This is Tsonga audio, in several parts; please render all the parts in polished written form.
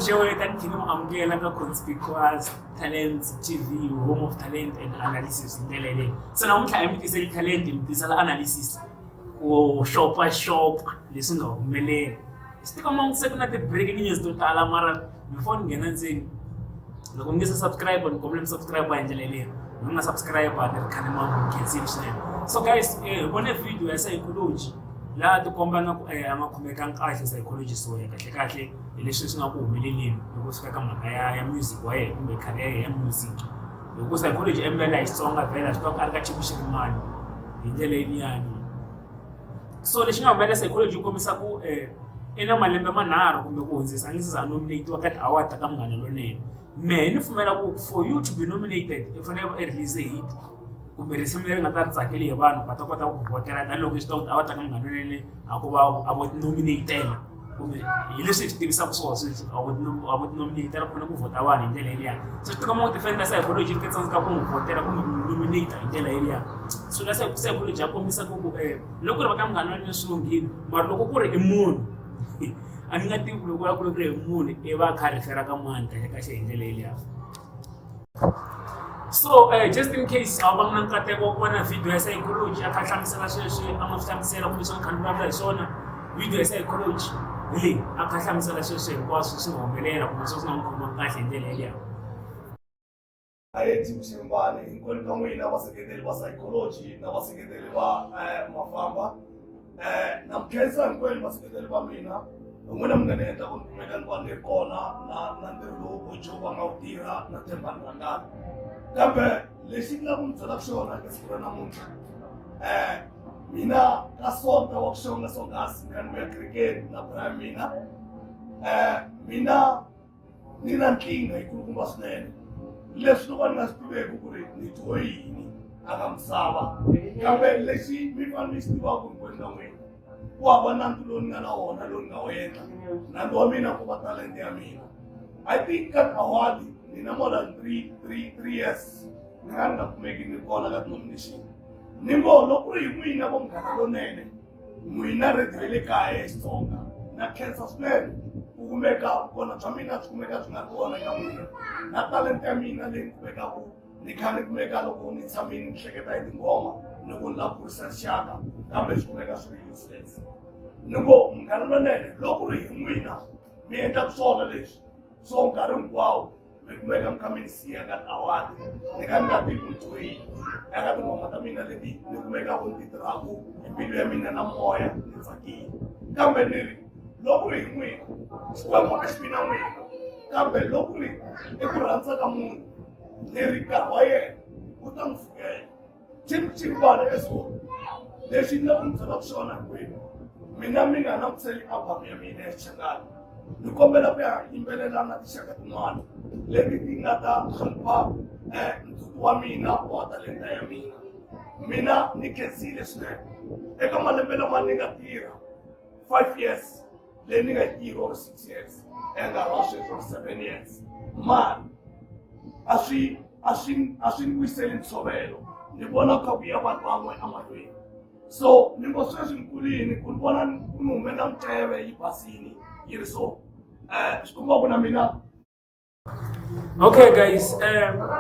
mi xeweta ni tlhela ni mi amukela ka Conspicuous Talents TV, home of talent and analysis hi ndlela yeleyo. Se namuntlha a hi mi tiseli talent, hi mi tisela analysis ku xopaxopa leswi nga humelela. Swi tikomba se ku na ti-breaking news to tala mara before ni nghena ndzeni loko mi nge se subscribe ni kombela mi subscribe hi ndlela yeleyo mi nga subscribe ni ri khale ma ku khensile swinene. So guys hi vone video ya psychology laha tikomba nga ku a nga khomekangi kahle psychology so ya kahle kahle hi leswi swi nga ku humeleleni loko swi fika ka mhaka ya music wa yena kumbe career ya yena ya music. Hi ku psychology i hi Xitsonga vhela swi tiva ku a ri ka team Shirimani hi ndlela yin'wani. So lexi nga humelela psychology yi kombisa ku i na malembe manharhu kumbe ku hundzisa a nge se za a nominate-iwa ka ti-award ta ka Munghana Lonene. Mehe ni pfumela ku for you to be nominated i fanele u release hit kumbe risimu leri nga ta ri tsakeli hi vanhu va ta kota ku vhotela tanihiloko i swi tiva ku ti-award ta ka Munghana Lonene a ko va a vo ti-nominate-ela kumbe hi leswi hi swi tivisaka swona sweswi a vo a vo ti-nominate-ela ku fanele ku vhota vanhu hi ndlela yeliya. Se swi tikomba ku ti-fan ta psychology ti tsandzeka ku n'wi vhotela kumbe ku n'wi nominate hi ndlela yeliya. So na psychology ya kombisa ku loko ku ri va ka Munghana Lonene swi lunghile mara loko ku ri i munhu a ni nga tivi ku loko ku ri i munhu i va a kha a refer-a ka mani kahle kahle hi ndlela yeliya. So just in case a wu vanga na nkateko wa ku vona video ya psychology a kha a hlamusela sweswi a nga swi hlamusela kumbe swi nga kha ni vulavula hi swona video ya psychology hi leyi a kha a hlamusela sweswi hinkwaswo swi nga humelela kumbe sweswi nga n'wi khomangi kahle hi ndlela yeliya. Ahee team Xirimbani hinkwenu ka n'wina vaseketeri va psychology na vaseketeri va mafamba na mi khensa hinkwenu vaseketeri va mina hi n'wina mi nga ni endla ku ni kumeka ni va ni ri kona na na ntirho lowu Bojo va nga wu tirha na Thembani Rhangani kambe lexi ni lava ku mi byelaka xona eka siku ra namuntlha mina ka Sonta wa ku xonga Songhasi ni kha ni vuya kerekeni na bra ya mina mina ni na nkingha yikulukumba swinene leswi no ka ni nga swi tiveki ku ri ni dyohe yini aka misava kambe lexi mi fanele mi xi tivaka hinkwenu ka n'wina ku hava nandzu lowu ni nga na wona lowu ni nga wu endla nandzu wa mina ku va talente ya mina I think ka award ni na more than 3 years ni nga ni nga kumeki ni kona ka ti-nomination. Ni ngo loko ku ri hi n'wina vo Munghana Lonene, n'wina radio ya le kaya ya Xitsonga, na khensa swinene ku kumeka vukona bya mina byi kumeka byi nga ri kona eka n'wina na talenta ya mina leyi ni kumekaku ni kha ni kumeka loko ni tshamile ni hleketa hi tinghoma ni ku ni lava ku kurisa rixaka kambe swi kumeka swi ri useless. Ni ngo Munghana Lonene loko ku ri hi n'wina mi endlaka swona leswi so nkarhi hinkwawo mi kumeka mi kha mi ni siya ka ti-award ni kha ni nga tivi ku ni dyohile eka tinghoma ta mina leti ni kumekaku ni ti tirhaku hi mbilu ya mina na moya ni tsakile kambe ni ri loko ri hi n'wina Xikwembu a xi vi na n'wina kambe loko ri i ku rhandza ka munhu ni ri nkarhi wa yena wu ta n'wi fikela. Team Chimbala as well. Lexi ni lava ku mi byelaka xona hinkwenu, mina mi nga langutiseli album ya mina ya Xichangani. Ni kombela ku ya yimbelela na tinxaka tin'wana leti ti nga ta hlonipha ndzhuti wa mina wa talenta ya mina. Mina ni khensile swinene eka malembe lama ni nga tirha 5 years leyi ni nga yi tirha or 6 years eka nkarhi wa sweswi or 7 years mara a swi ni wiseli ntshovelo ni vona kha ku ya vanhu van'we emahlweni. So ni ngo sweswi ni kulini ku ni vona ku ni humela miceve yi basini yi ri so swi komba ku na mina. Okay guys,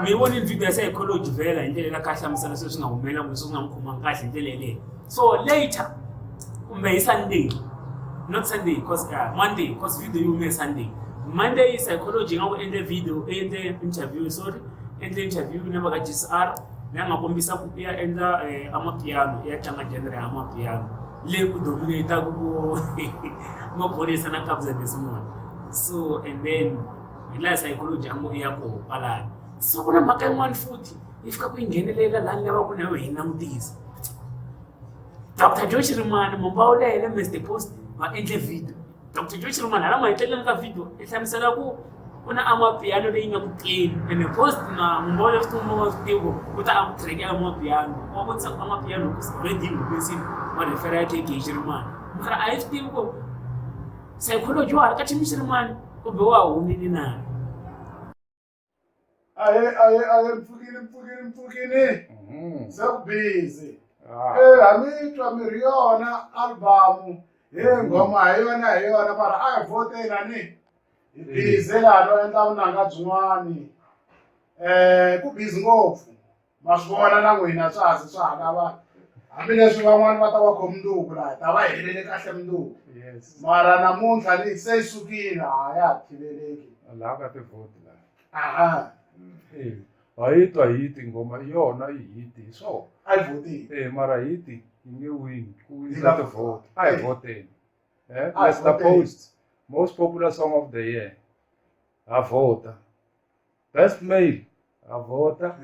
mi vonile video ya psychology vhela hi ndlela la kha hlamusela sweswi nga humelela kumbe sweswi nga n'wi khomangi kahle hi ndlela yeleyo. So later kumbe hi Sunday, not Sunday cause Monday, cause video yi hume Sunday, Monday psychology nga ku endle video, endle interview, sorry, endle interview na va ka GCR leyi nga kombisa ku i ya endla amapiano, i ya tlanga genre ya amapiano leyi ku dominate-aku ku Maphorisa na Kabza De Small. So and then hi laha psychology a ngo i ya koho kwalano. So ku na mhaka yin'wana futhi yi fika ku yi nghenelela laha ni lavaka na yo hi langutisa. Dr Joe Shirimani, Mumbawulele, Mr Post va endle video. Dr Joe Shirimani hala maheteleleni ka video i hlamusela ku ku na amapiano leyi nga ku teni ene Post na Mumbawulele swi tiva swi tivi ku ku ta a ku track ya amapiano wa vutisa ku amapiano already yi humesile wa refera ya KK Shirimani mara a hi swi tivi ku psychology wa ha ri ka team Shirimani kumbe wa humile na. Ahe, ahe, ahe, mpfukini, mpfukini, mpfukini. Se ku busy. Eh, ha mi twa mi ri yona album. He nghoma hi yona hi yona mara a hi vhoteni ani. Hi busy laha no endla vunanga byin'wani. Ku busy ngopfu. Ma swi vona na n'wina swa ha ze swa ha lava hambileswi van'wani va ta va kho mundzuku laha hi ta va helele kahle mundzuku. Yes. Mara namuntlha ni se yi sukile a ya ha tiveleki. Laha ka tivhoti laha. Aha. Eh, ha yi twa hiti nghoma i yona i hiti hi swona. A yi vhotile. Eh, mara hiti yi nge wini ku Yi wisa nga tivhoti. A hi Eh. vhoteni. Eh, A hi Mr. vhoteni. Post, most popular song of the year. Ha vhota. Best male, ha vhota.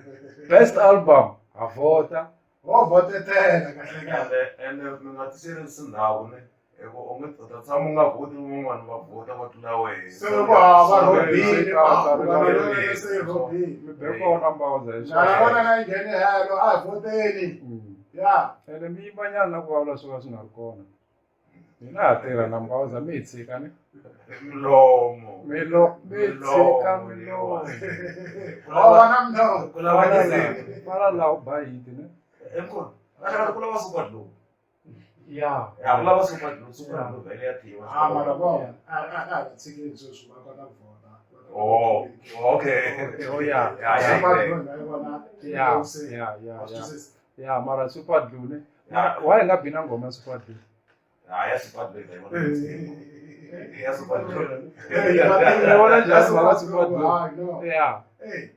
Best album, ha vhota. Ho vhotetela kahle kahle. Ende ende mi nga tiserisi ndhawu ne hi ku u nge u ta tshama u nga vhoti van'wana va vhota va tlula wehe. Se ku hava Robini, Robini, va se Robini. Mi be kona mbawuza hi Na vona na yi nghene helo a hi vhoteni. Ya. Ene mi yimanyana na ku vulavula swo ka swi nga ri kona. Hina ha tirha na mbawuza mi hi tshika ni. Milomo. Milo mi tshika milomo. Wa va na milomo. Ku lava Fana tinsimu. laha, fana laha u ba hiti ne. Emkhona. Kahle ku lava super glue. Ya. Ya ku lava super glue, super glue vhele ya thiwa. Ah, mara vona. A a tshikeni sweswi va kota ku vhota. Oh, okay. Oh ya. Ya, ya. Super glue nga yi vona. Ya, Se. ya, ya, Wa swi ya. twisisa? Ya, mara super glue ne. Mara why nga bi na nghoma ya super glue? Ah, ya super glue yi vona. Ya super glue. Ni vona njhani mhaka super glue? Ah, no. Ya, Eh.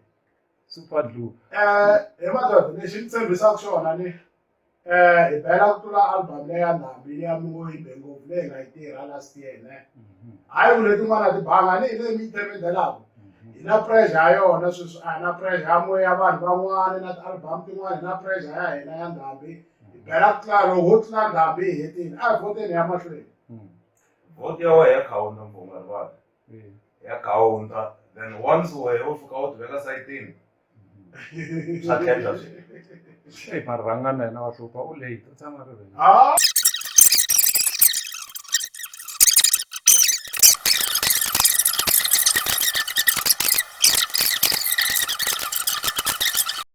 super glue. Hi madoda lexi ni tshembisaka xona ni hi bela ku tlula album leyi ya ndhambi liya mi ngo yi be ngopfu leyi hi nga yi tirha last year ne hayi ku letin'wana ti banga ni hi leyi mi yi themendelaku hi na pressure ya yona sweswi a hi na pressure ya moya ya vanhu van'wana na ti-album tin'wana hi na pressure ya hina ya ndhambi hi bela ku tlula loko ho tlula ndhambi hi hetile a hi vhoteni ya mahlweni Vote ya wena ya khawunta mfungho rivala. Eh. Ya khawunta. Then once wehe u fika u tiveka sayitini swa tlhentlha swi. Hey, mara rhangana yena wa hlupha u late u tshama ri ready. Ah!